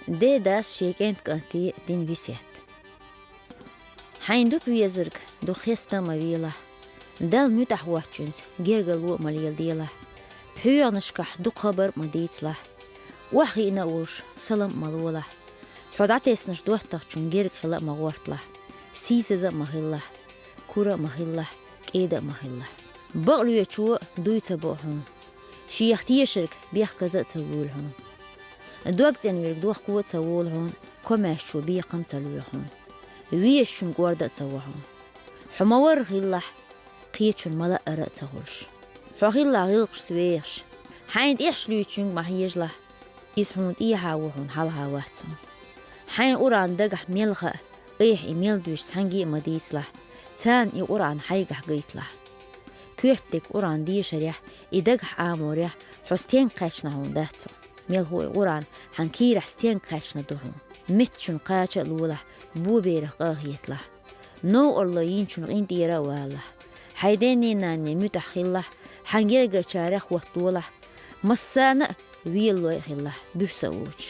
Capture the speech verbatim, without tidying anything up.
Дедас шен кӀент-кӀанте дина весет. Хьайна дукха везарг дукха хеста а ма велахь, Далла муьтӀахь воцчуьнца гергарло а ма леладелахь, пхьоьгӀанашкахь дукха хабар а ма дийцалахь, охьахиъна а волуш, салам а ма лолахь, хьо дӀатеснарш доттагӀчунна герга хила а ма гӀорталахь, сийсаза а ма хилалахь, кура а ма хилалахь, кӀеда а ма хилалахь. Бакълоьчо дуй ца бо хьуна, шех тешарг бехказа а ца луьйлу хьуна. Дог цӀена верг дохко а ца волу хьуна, комаьршачо бекхам а ца лоьху хьуна, везачунна кӀорда а ца во хьуна. Хьо ма-варра хилалахь, кхечунна ма-лаъара а ца хуьлуш. Хьо хилалахь гӀиллакхашца вехаш, хьайна тӀехьашха луьйчуьнга ма хьежалахь, иза хьуна тӀехьа ву, хьуна хьалха вац хьуна. Хьайна Къуръан дагахь мел хаьа, айхьа и мел дуьйцу цхьаьнгге а ма дийцалахь, царна и Къуръан хьайгахь гайталахь. Коьртаниг Къуръан дешарехь, и дагахь Ӏаморехь хьо стенга кхаьчна хьуна дац хьуна. Мелхо и Къуръан хьан кийрахь стенга кхаьчна ду хьуна. Меттачунна кхача а лолахь, боберах къа а хеталахь, новкъарло йинчун къинтӀера а валалахь, хьайн денний-нанний муьтӀахь хилалахь, хьан гергарчарех хӀотталахь, массарна а велалой а хилалахь, буьрса а воцуш.